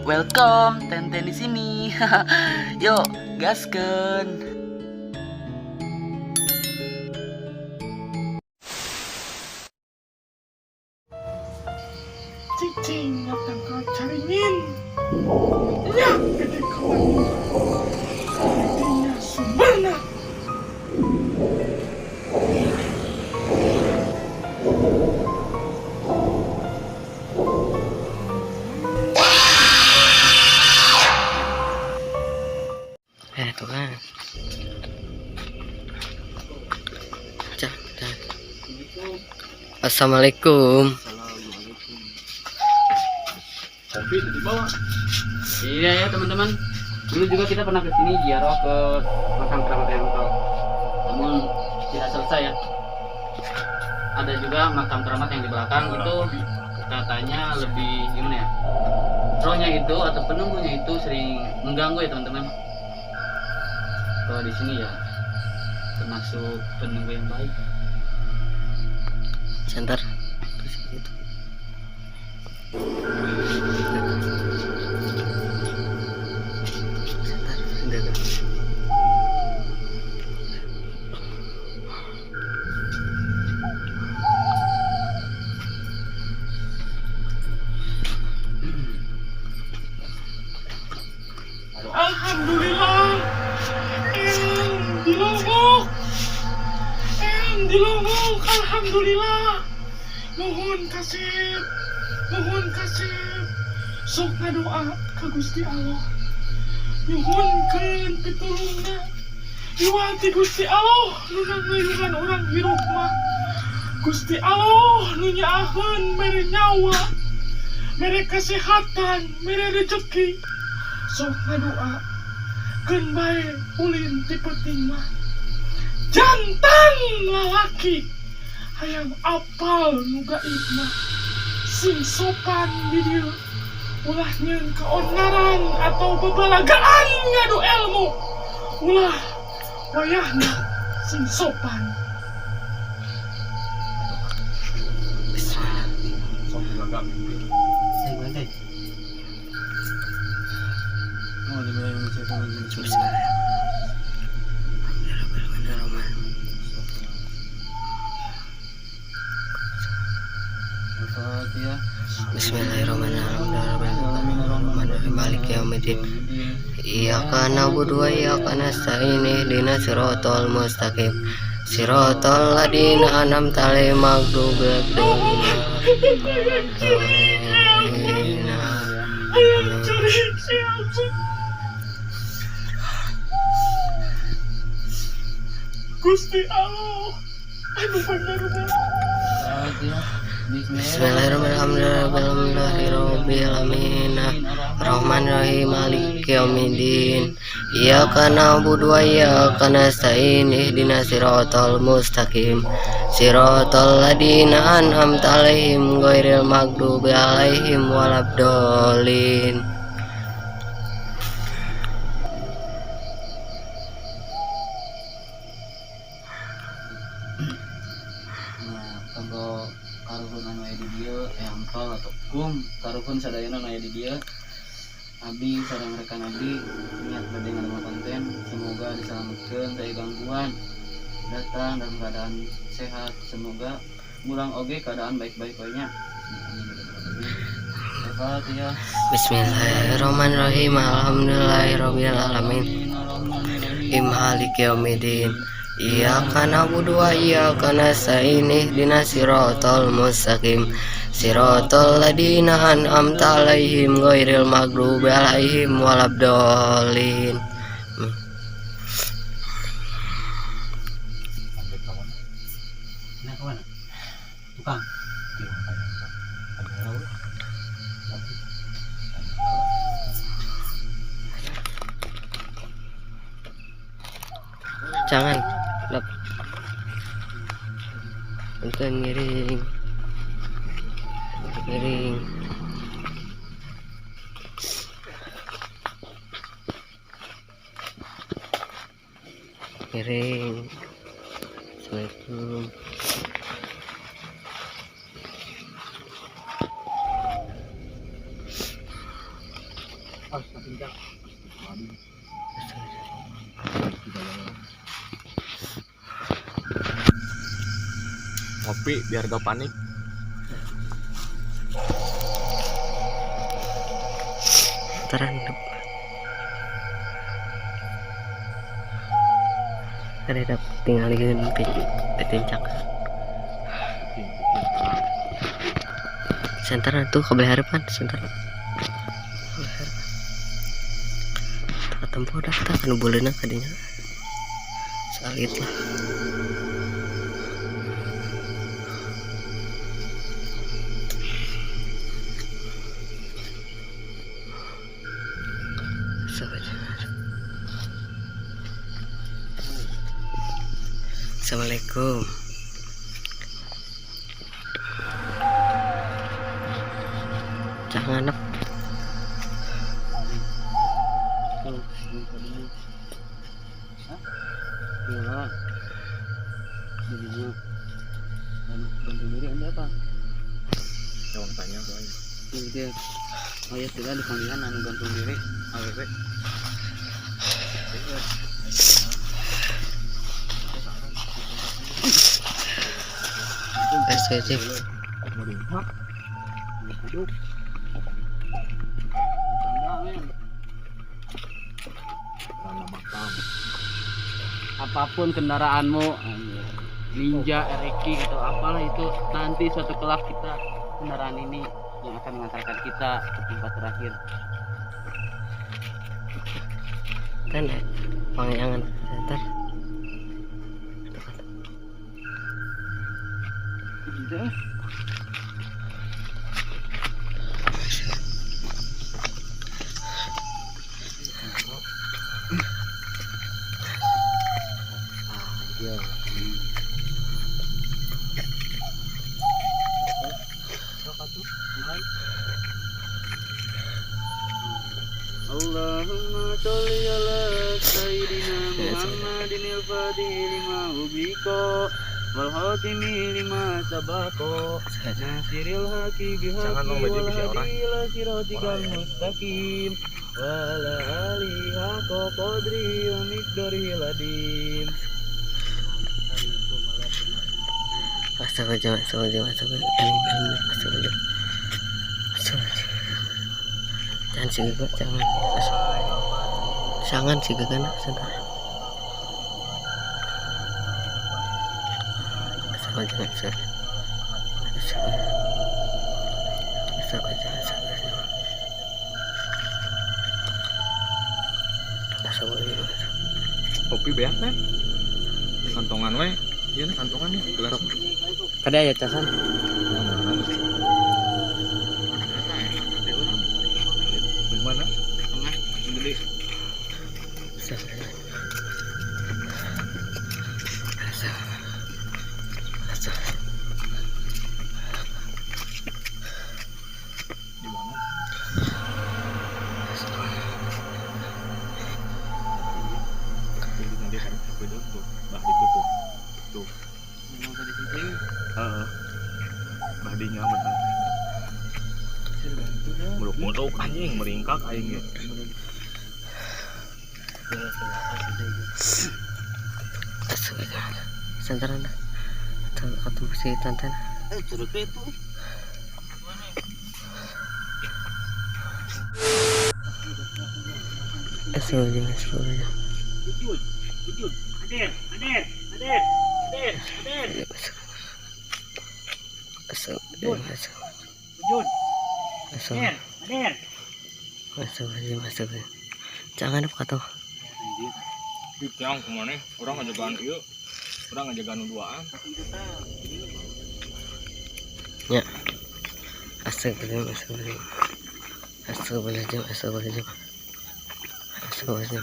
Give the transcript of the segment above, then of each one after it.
Welcome, Tenten di sini. Yuk, gaskeun. Cicing tangkal caringin. Nya gede kawan. Artinya sumberna. Eh, tuh kan. Cah, cah. Assalamualaikum. Kopi itu dibawa. Iya ya teman-teman. Dulu juga kita pernah ke sini ziarah ke makam keramat Eyang Tol. Namun tidak selesai ya. Ada juga makam keramat yang di belakang itu katanya lebih gimana ya? Rohnya itu atau penunggunya itu sering mengganggu ya teman-teman. Kalau di sini ya termasuk penunggu yang baik. Center. Terus gitu. Center. Enggak, enggak. Alhamdulillah. Eyang dilongok. Eyang dilongok. Alhamdulillah. Nuhun kasep. Nuhun kasep. Sok ngadoa ka Gusti Allah. Nyuhunkeun pitulungna. Iwati Gusti Allah nu ngayungan urang hirup mah. Gusti Allah nu nyaaheun mere nyawa, mere kesehatan, mere rezeki. Sok ngadoa keun bae ulin ti peuting mah. Jantan lalaki hayang apal nu gaib mah. Sing sopan di dieu. Ulah nyieun keonaran atau bebalagaan ngadu ilmu. Ulah wayahna sing sopan. Bismillah. Sok laga mimpi. Oh, Bismillah. Bismillahirrahmanirrahim. Al-Fatihah. Bismillahirrahmanirrahim. Maliki yaumiddin. Iyyaka na'budu wa iyyaka nasta'in. Ihdinas siratal mustaqim. Siratal ladzina an'amta 'alaihim maghdubi alaihim. Hayang curi siapa? Gusti Allah. Anu bener mah. Al-Fatihah. Bismillahirrahmanirrahim. Alhamdulillahirabbil alamin. Arrahmanirrahim. Maliki yaumiddin. Iyyaka na'budu wa iyyaka nasta'in. Ihdinas siratal mustaqim. Siratal ladzina an'amta 'alaihim ghairil maghdubi 'alaihim waladdallin. Nah, kanggo karuhun anu aya di dieu, Eyang Tol atau kum karuhun sadayana anu aya di dieu. Abi sareng rekan abdi niat bade ngadamel konten, semoga diselametkeun dari gangguan. Datang dalam keadaan sehat, semoga mulang oge keadaan baik-baik we nya. Amin ya rabbal alamin. Al-Fatihah. Bismillahirrahmanirrahim. Alhamdulillahirabbil alamin. Maliki yaumiddin. Iyyaka na'budu wa iyyaka nasta'in. Ihdinas siratal mustaqim. Siratal ladzina an'amta 'alaihim ghairil maghdubi 'alaihim waladdallin. Nah, kemana? Tukang. Jangan. Lep. Punten ngiring. Ngiring. Ngiring. Assalamualaikum. Pas tinggal. Ngopi biar gak panik. Terang. Ada dapat tinggalin petencak. Senter tuh kebelah harapan senter. Tempo daftar kan bolehna kadinya. Salit lah. Assalamualaikum. Jangan nep. Tanya soalnya. Oh ya sudah dipanggilan anu gantung diri AWP. SWC. Apapun kendaraanmu, Ninja, RX atau apalah itu, nanti suatu kelak kita kendaraan ini yang akan mengantarkan kita ke tempat terakhir. Kan ya, pangyangan center. Allahumma sholli ala sayyidina Muhammadin al-Fatih lima ughliqa wal khatimi lima sabaqa nasiril haqi bihaqi wal hadi ila siratikal mustaqim wa ala alihi haqqa qadrihi wa miqdarihil azim. Astagfirullah, astagfirullah, astagfirullah, astagfirullah. Jangan sih gak, jangan. Jangan sih gak nak sebentar. Astagfirullah, astagfirullah. Kopi beak teh. Kantongan we. Iya nih kantongan nih gelas. Kada ya casan. Mana? Tengah, gede. Di mana? Jadi nanti kan aku tuh, bah ditutup. Tuh. Heeh. Bah dinya bentar. Muluk-muluk anjing meringkak aing ge. Santaran atau si tantan. Curug itu. Astagfirullah. Aden, Aden, Aden, Aden, Aden. Astagfirullah. Jun. Aden, Aden. Astagfirullah, astagfirullah. Jangan apa kata. Yang kemana? Orang ngajagaan ieu. Orang ngajagaan duaan. Ya. Astagfirullah, astagfirullah. Astagfirullah, astagfirullah. Astagfirullah.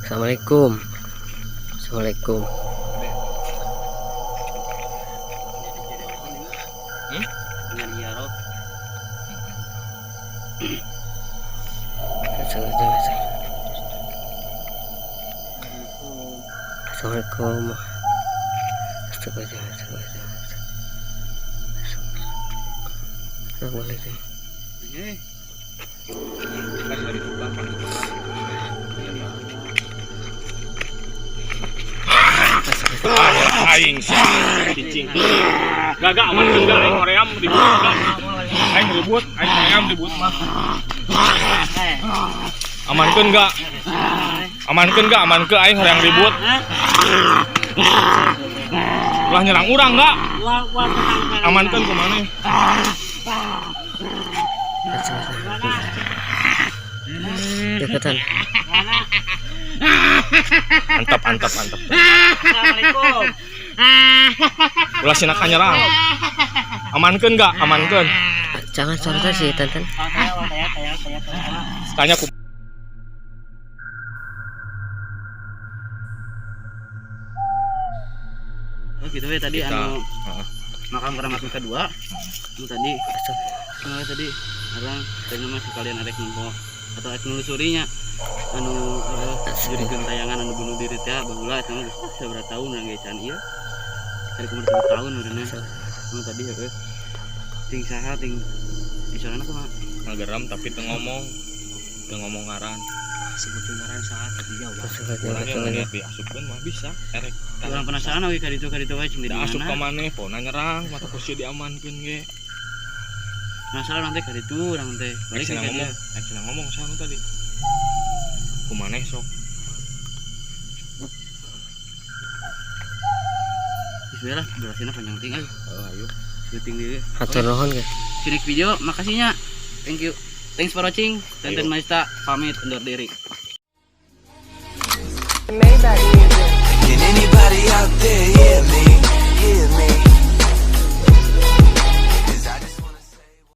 Assalamualaikum. Assalamualaikum. Assalamualaikum. Astagfirullah, astagfirullah. Assalamualaikum. Kan dari tukang kan. Aing sih cicing. Gak gak aman enggak aing hoream ribut enggak. Aing ribut, aing hoream ribut mah. Amankeun enggak? Amankeun enggak? Amankeun aing hoream ribut. Ulah nyerang urang enggak? Amankeun ku maneh. Deketan. Antap antap antap. Assalamualaikum. Ulah sinakan nyerang. Amankeun enggak? Amankeun. Jangan sorotan sih, Tantan. Saya saya saya saya. Tanya ku. Oh gitu ya tadi. Kita- Anu Heeh. makam keramat nu kedua. Anu tadi. Oh, tadi orang tadi mah sekalian arek nempo atau arek nelusurinya anu jadi gentayangan anu bunuh diri teh baheula eta mah geus sabaraha tahun urang ge can ieu. Hari kumur 3 tahun urangna. Anu tadi heueuh. Ting saha ting disorana kumaha? Ngageram tapi teu ngomong. Teu ngomong ngaran. Sebutin ngaran saha tadi ya. Urang ge mun diasupkeun mah bisa erek. Urang penasaran we ka ditu wae cing di Da asup ka mana. maneh pona nyerang mata kursi diamankeun ge. Penasaran urang teh ka ditu urang teh. Rek Balik cenah ka ngomong, dieu. rek cenah ngomong saha nu tadi. Ku maneh sok. Geus we lah durasina panjang ting euy. Heeh, ayo. Syuting deui. Hatur nuhun ge. See you next video. Makasih nya. Thank you. Thanks for watching. Tenten Ayo. Maista pamit undur diri. Can anybody out there hear me? Hear me?